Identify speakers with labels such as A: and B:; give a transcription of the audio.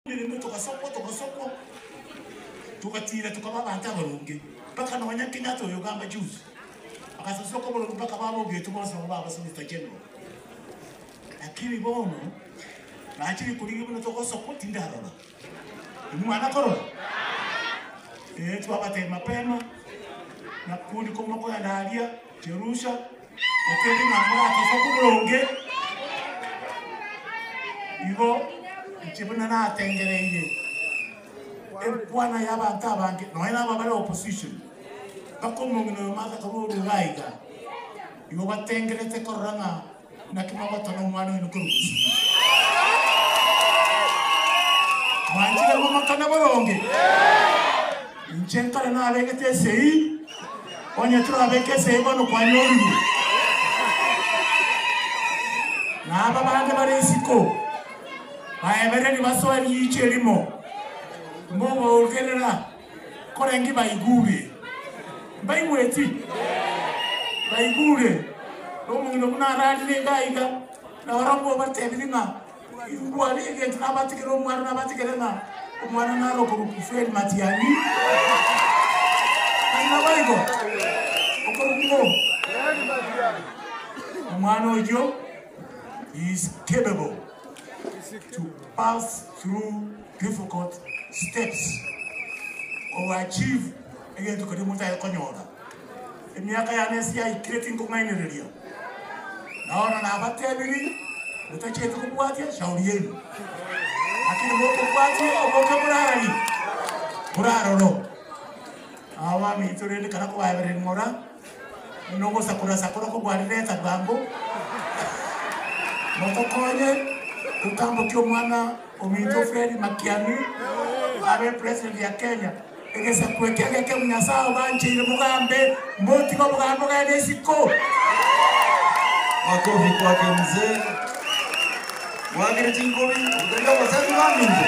A: Erinde togasokwa, togasokwa, togatiira tokaba abanto abaronge, mpaka nonya Kenyatta oyo ogamba juzi, agasosoka oboronge mpaka babogetwe bonsi nabo baba Solicitor General. Lakini bono, nachire korigia buna togosokwa tindarora. Inwe mwana korora? Ee, twabatebia mapema, nakundi komokoenda aria Jerusha, Motebie ng'a moratosokwe boronge. Igo inche buna natengereire enkwana y'abanto abange, nonya naba bare opposition, mpaka omong'ina oyo Martha Karua ore iga iga, igo batengerete korora ng'a naki mogotona omwana oino korwa Gusii. Mwanchire momotone boronge? Inche nkare nabegete esegi. Onye torabeke esegi bono kwanyorigwe. Na aba bande bare isiko, baebererie basoe riicho erimo, mobaogerera, korenge baigure. Mbaigweti? Baigure. Na omong'ina buna ararire iga iga, na barabwo obatebirie ng'a igwa egento nabatigere omwana nabatigere ng'a omwana naro okorokwa Fred Matiang'i. Tari naboigo? Okorokwa ng'o? Omwana oyio he is capable to pass through difficult steps or achieve egento keria omonto aye konyora. Emiaka yane ase yaikire tinkong'ainereria. Na bono nabatebirie, motachieti kobwatia shauri yaino, lakini mokobwatia oboke borarari boraroro. Abaminto rende kara kobaebereria ng'ora, buna ogosakora-sakora kobwarireta bwango, motokonye totambokie omwana ominto Fred Matiang'i abe president ya Kenya. Egesaku eke egekong'u Nyasae obancheire mogambe, motige obogambi bogende isiko.
B: Makofi kwake mzee. Mwakire chinkobi, obotebi obosemi baminto.